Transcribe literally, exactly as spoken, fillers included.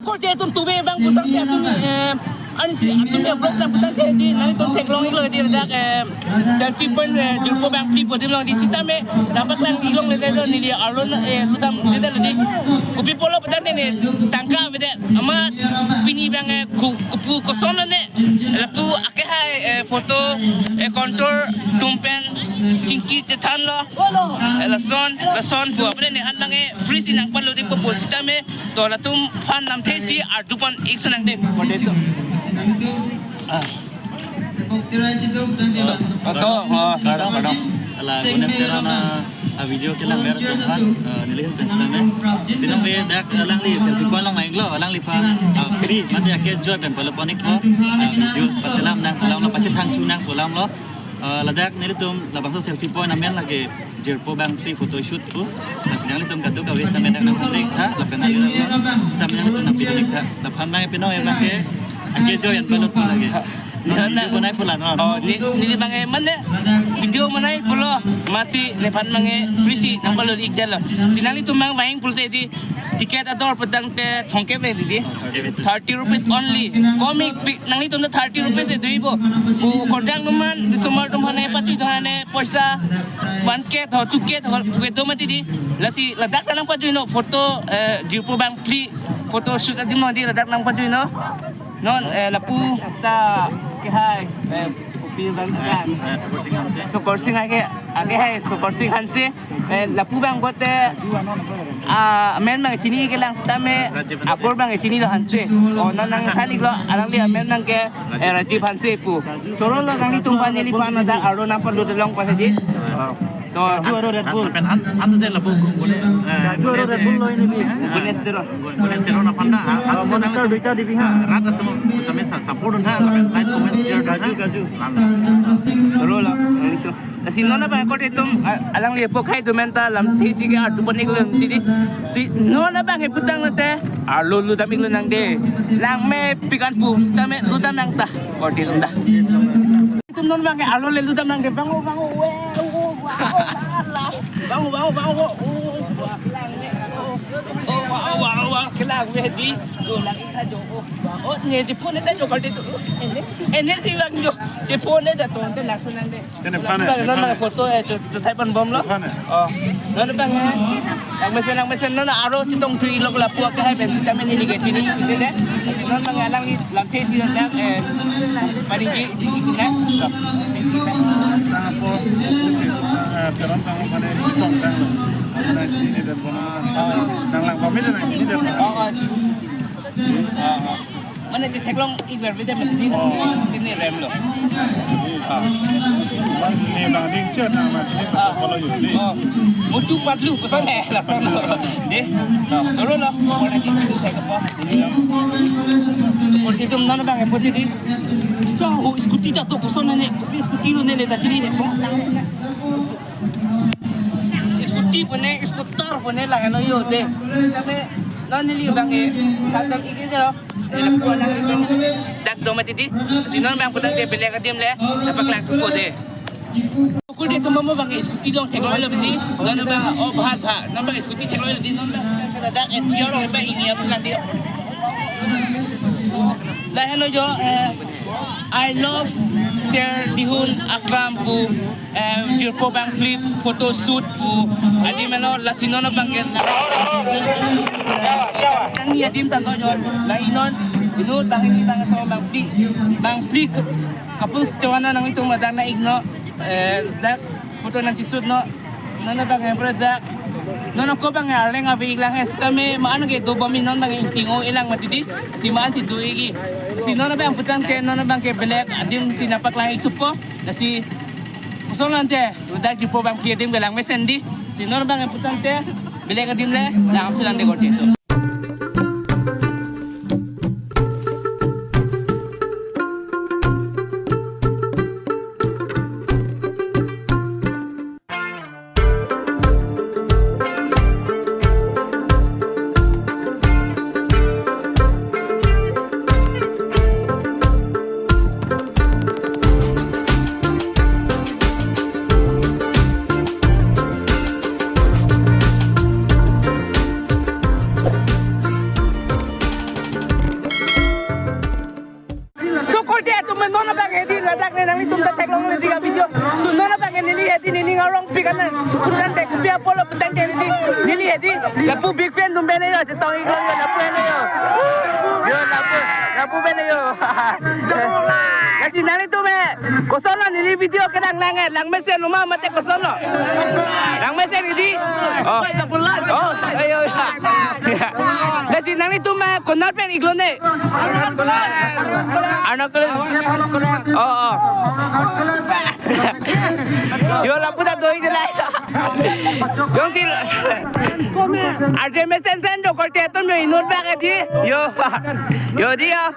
Korte atum tuve abang putangte atum, eh, ansi atum ya vlog abang putangte di nanglitum theklong iklo di ladak, eh, selfie point, eh, Jirpo Bangphli pu adim along di sitame nangpaklang iklongle lo neli arlo, eh, lutang di dalo di. Kopi pulo putangte ne tangka avedet amat pini abang, eh, ku-, kopu kosonlo ne lapu akehai, eh, photo, eh, contour atum pen chingki chethanlo. Eh, lason, lason pu apre ne han abang, eh, free si nangpalo di pu pu sitame to latum aphan namthe si ardu pon ik sunang de. Korte atum. Ah. To, to, oh, pardon, pardon. Ala Ganesh Teron a-video kelang ver atum aphan, eh, neli hin pen sitame. Binong le dak alangli selfie point along ma-iklo, alangliphan, ah, free, mate ake joy pen palo pon iklo, ah, video paselam nang, alam lo pachethang thu nang pu alam lo. Eh, ladak nelitum labangso selfie point amen lake Jirpo Bangphli photo shoot pu. Lasi nanglitum kadokave sitame dak nang pon iktha, lapen nanglitum sitame nanglitum nang pon iktha. Laphan abang pino ya abang ke ake joy an pelot pu lake. Non video bonai pulo non. Oh, ne, neli abang ke mane video bonai pulo, mati nephan abang ke free si nangpalo ikdetlo. Si nanglitum abang vangpulote di ticket ador putangte thomkep ave di. Thirty rupees only. Komik pi-, nanglitum ta thirty rupees e duibo. Pu kordang atum aphan, bisomar atum aphan ne pajui atum aphan ne poisa one K tho, two K tho, vedo mati di. Lasi ladak nangpajuinon photo, eh, Jirpo Bangphli photo shoot adim along di ladak nangpajuinon. Non, eh, lapu ta akehai, eh, kopi abang kan. Eh, Sukor Singh Hanse. Sukor Singh ake, akehai Sukor Singh Hanse. Eh, lapu abang bote, ah, amen abang chini kelang sitame, Rajiv Hanse. Apor abang chinilo Hanse. Oh, non nangthan iklo, alangli amen abang ke, eh, Rajiv Hanse pu. Choro lo nanglitum aphan neliphan ladak arlo nangpalo delong pasi di. Oh. To, Kaju aro Red Bull. Pen han, han se lapu gune, eh, Kaju aro Red Bull lo ini bi, ha? Ganesh Teron. Ganesh Teron aphan ta, ah, ah, Monster duita dibi, ha? Rat atum, kami sa-, support untha, lapen like, comment, share untha. Kaju, kaju. Lam. Choro lo, itu. Lasi non abang korte atum, a-, alangli apokhai atum anta lamthe si ke ardu pon iklo di di. Si non abang ke putangte arlo lutdam iklo nang de. Langmepik an pu sitame lutdam nang ta korte atum ta. Itum non abang ke arlo le lutdam nang de, bang o, bang o, we, o, o, wa, o, wa, la. Bang o, bang o, bang o, o, wa, kelang me, o. O, wa, o, wa, o, wa, kelang me di. O, lang ikha jo, o, wa, o, ne, di phone ta jo korte atum. Ene, ene si abang jo. Di phone ta to, te langsung nang de. Tene phane, non phane. Photo, eh, tu, tu sai pon bomlo. Phane. Oh. Non abang, eh. Langmesen, langmesen non aro chetong thu iklo lapu akehai pen sitame neli ke chini itu de. Si non abang alangli lamthe si dan, eh, paningje di itu na. Tang apo, eh, peron tang phane chetong tanglo. Nang chini den bono. Nang lang pamit nang chini den. Oh, oh, chini. Ah, ah. Mane te theklong ik ver vede mati di nasi. Oh. Tini rem lo. Ah. Bang ni bang ding chet na ma tini. Ah. Photo lo yun di. Oh. Motu patlu koson he lason lo. De. Ah. Choro lo. Mane te thek apa? Korte atum non abang e poti di. Cha, oh, scooty ta to koson ne. Scooty lo ne ne ta tini ne. Scooty pu ne, scooter pu ne lahenlo yo de. Tame non neli abang e khatam ikji jo. Dak do mati di. Si non abang putangte belek adim le nangpaklang thupo de. Korte atum mo abang e scooty along theklonglo di. Non abang, oh, bhat bhat. Non abang scooty theklonglo di. Non abang dak e tiar abang ini apa nanti. Lahenlo jo, eh, I love share dihun akam pu, eh, Jirpo Bangphli photo shoot pu adim eno, lasi non abang ke la. Kangni adim tanglo jo. La inon, inut bang ini bang to Bangphli, Bangphli couples chevana nanglitum ladak nang-iknon, eh, dak photo nangcheshootnon. Non abang hem pre dak. Non ako abang arleng ave iklang he sitame ma-an ke dobom, non abang ingting-o-e lang mati di. Si ma-an si do ikji. Si non abang putangte non abang ke belek adim si nangpaklang ik thupo. Lasi kosonlo ante, dak Jirpo Bangphli adim ke langmesen di. Si non abang putangte belek adim le langmesen ante korte atum. Non abang hedi, ladak ne nanglitum ta theklongle dei a-video. So non abang neli hedi, nening arongpik an. Putangte kopi apotlo putangte hedi, neli hedi. Lapu big fan atum pen yo, chetong-ik lo yo, lapu pen yo. Yo, lapu, lapu pen yo. Lasi nanglitum, eh, kosonlo neli video kelang lang, eh, langmesen lo ma mate kosonlo? Langmesen hedi. Oh. Oh, ayo, ya. Ya. Lasi nanglitum, eh, konat pen iklo ne? Arnam College. Oh, oh. Yo, lapu ta do-ik de lai. Jongsi arje mesen sen do korte atum yo inut bak hedi. Yo. Yo dei ya.